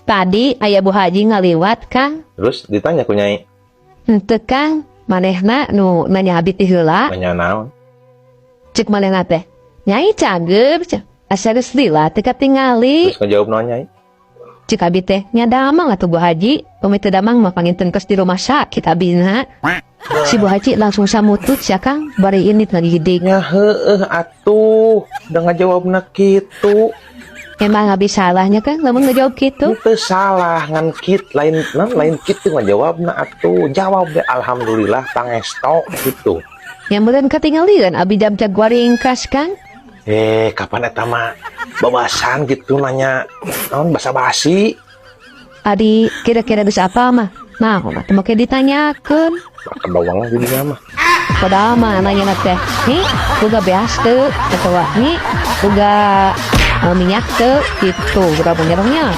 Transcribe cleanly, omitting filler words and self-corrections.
Tadi aya Bu Haji ngaliwat, Kang. Terus ditanya ku Nyai? Henteu, Kang, manehna nu nanya abi ti heula. Nanya naon? Cek manehna teh, "Nyai cageur, asa geus lila teu katingali." Terus ngejawab naon Nyai? Cek abi teh, "Nya damang atuh, Bu Haji, pami teu damang mah panginten kos di rumah sakit abina." Si Bu Haji langsung samutut ya, Kang, bari ini ngagidig. Nya heueuh atuh, udah ngajawabna kitu. Emang abi salahnya, Kang, lamun ngejawab gitu? Itu salah ngan kit lain non lain kitu ngajawabna atuh. Jawab deh, "Alhamdulillah pangesto," gitu. Yang meureun katingalieun abi jam ringkas, Kang. Eh, kapan eta mah babasan gitu nanya naon, basa-basi. Adi kira-kira geus apa mah? Nah, mah teu make ditanyakeun. Maka bawang jadinya mah. Padahal mah nanya teh, "Nih, boga beas teu?" Atawa, "Nih, boga minyak teu?" Gitu, berapa nyerongnya.